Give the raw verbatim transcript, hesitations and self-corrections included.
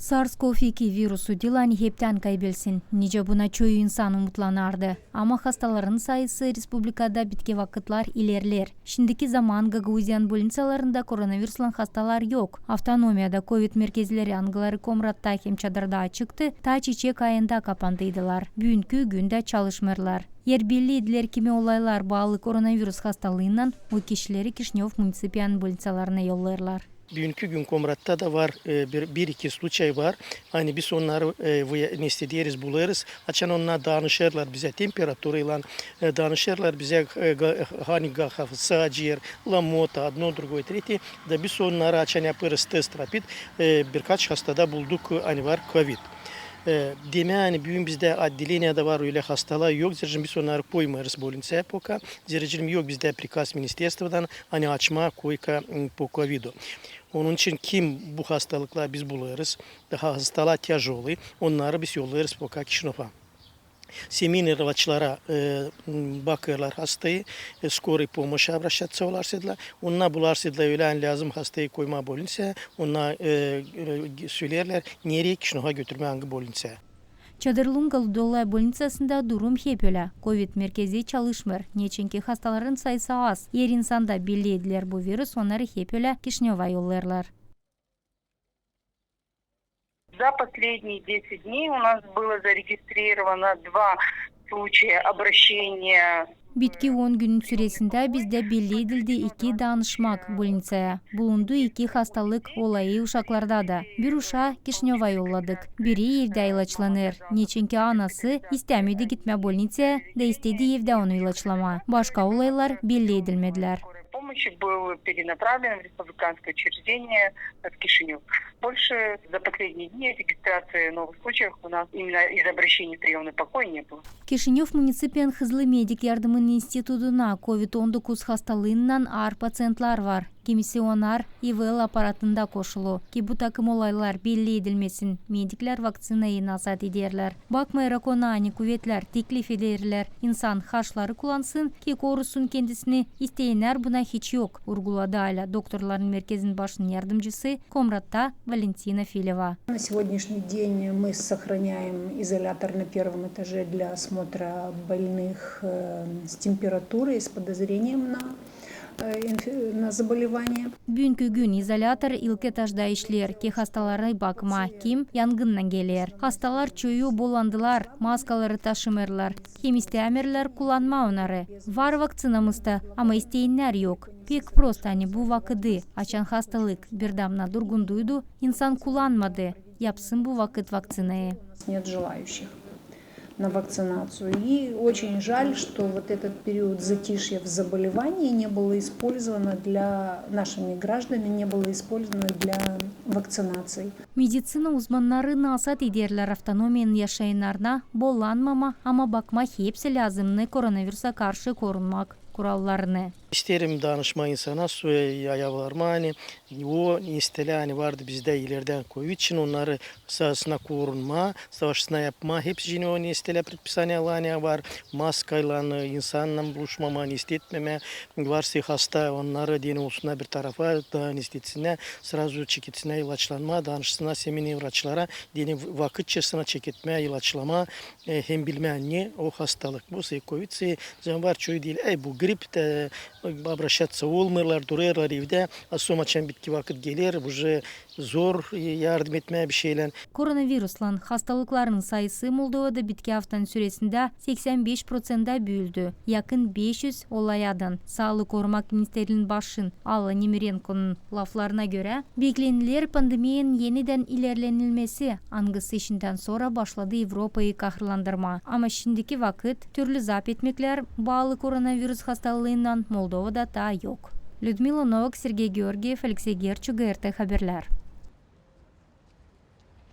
SARS-CoV iki virusu diil ani heptän kaybelsin, nicä buna çoyu insan umutlanardı. Ama hastaların sayısı respublikada bitki vakıtlar ilerleer. Şindiki zaman Gagauziyanın bolniţalarında koronaviruslan hastalar yok. Avtonomiyada kovid merkezleri, angıları Komratta hem Çadırda açıktı, taa çiçek ayında kapandıydılar. Büünkü gündä çalışmêêrlar. Eer belli ediler, kimi olaylar baalı koronavirus hastalıınnan, o kişileri Kişinöv municipiyanın bolniţalarına yollêêrlar. Büünkü gün Komratta da var, e, bir, bir-iki sluçay var. Ani biz onnarı, e, ne istederiz, bulêrız. Açan onnar danışêrlar bizä temperaturaylan, e, danışêrlar bizä, e, ga-, hani ga-, hafısa acıyêr, lamota, odno, drugoy, tretye. Da biz onnarı açan yapêrız test rapid, e, birkaç hastada bulduk, ani var kovid. E, demää, ani büün bizdä oddeleniyada var ölä hastalar yok, zerä biz onnarı koymêêrız bolniţaya poka, zerä yok bizdä prikaz ministerstvodan, ani açmaa koyka, m, po kovidu. Onun için kim bu hastalıkla biz bulêrız, taa hastalar tyažolıy, onnarı biz yollêêrız poka Kişinöva. Seminir ilaçlara, e, m, bakêrlar hastayı, e, skorıy pomoşa obraşaţa olarsa da, onnar bularsa da ölä ani lääzım hastayı koymaa bolniţaya, onnar, e, e, söleerlär, nereyi Kişinöva götürmää, angı bolniţaya. Çadırlunga Ludolay bolniţasında durum hep ölä. Kovid merkezi çalışmêêr, neçinki hastaların sayısı az. Eer insanda belli ediler bu virus, onnarı hep ölä Kişinöva yollêêrlar. За последние десять дней у нас было зарегистрировано два случая обращения. Bitki on günün süresindä bizdä belli edildi iki danışmak bolniţaya. Bulundu iki hastalık olayı uşaklarda da. Bir uşaa Kişinöva yolladık. Biri evdä ilaçlanêr, neçinki anası istämedi gitmää bolniţaya da istedi evdä onu ilaçlamaa. Başka olaylar belli edilmedilär. Помощи был перенаправлен в республиканское учреждение в Кишинев. Больше за последние дни регистрации новых случаев у нас именно из обращений в приёмный покой не было. Kişinöv municipiyanın hızlı medik yardımın institutuna kovid on dokuz hastalıınnan aar paţientlar var. Kimisi onnar İVL aparatında koşulu, ki bu takım olaylar belli edilmesin, mediklär vakţinayı nasaat ederlär. Bakmayararak ona, ani kuvetler teklif ederlär insan haşları kullansın, ki korusun kendisini, isteyennär buna hiç yok, urguladı alä doktorların merkezinin başın yardımcısı Komratta Valentina Fileva. На сегодняшний день мы сохраняем изолятор на первом этаже для осмотра больных, э, с температурой, с подозрением на, э, инфе-, на заболевание. Büünkü gün izolyator ilk etažda işleer, ki hastaları bakmaa, kim yangınnan geler. Hastalar çoyu bolandılar, maskaları taşımêêrlar. Hem istämeerlär kullanmaa onnarı. Var vakţinamız da, ama isteyennär yok. Pek prost, ani bu vakıdı, açan hastalık birdamna durgunduydu, insan kullanmadı, yapsın bu vakıt vakţinayı. Нет желающих на вакцинацию. И очень жаль, что вот этот период затишья в заболевании не было использовано для, нашими гражданами не было использовано для вакцинации. Mediţina uzmannarı nasaat ederlär avtonomiyanın yaşayannarına bolanmamaa, ama bakmaa hepsi lääzımnı koronavirusa karşı korunmak kurallarını. İsteerim danışmaa insana, soy ayavlarıma, ani o nestelä, ani vardı bizdä ilerdän kovid için, onnarı savaşsınnar korunmaa, savaşsınnar yapmaa hepsicini o nestelä, предписаниелär, ani var, maskaylan, insannan buluşmamaa, nestetmemää, varsa hasta, onnarı deyni olsunnar bir tarafa, da nestetsinnär, srazu çeketsinnär ilaçlanmaa, danışsınnar seminir vraçlara, deyni vakıtçasına çeketmää ilaçlamaa, e, hem bilmää ne o hastalık. Bu sey kovid sey, zaman var çoyu deer, ey, bu grip da, obraşaţa olmêêrlar, durêrlar evdä, a sora açan bitki vakıt geler, uje zor, e, yardım etmää bir şeylän. Koronaviruslan hastalıkların sayısı Moldovada bitki aftanın süresindä seksän beş proţentä büüldü. Yakın beş üz olayadan. Saalıı korumak ministerliinin başın Alla Nemirenkonun laflarına görä, bekleniler pandemiyanın enidän ilerlenilmesi, angısı işindän sora başladı Evropayı kahırlandırmaa. Ama şindiki vakıt türlü zaap etmeklär baalı koronavirus hastalıınnan Moldovada taa yok. Lüdmila Novak, Sergey Georgiev, Aleksey Gerçu, GRT Haberlär.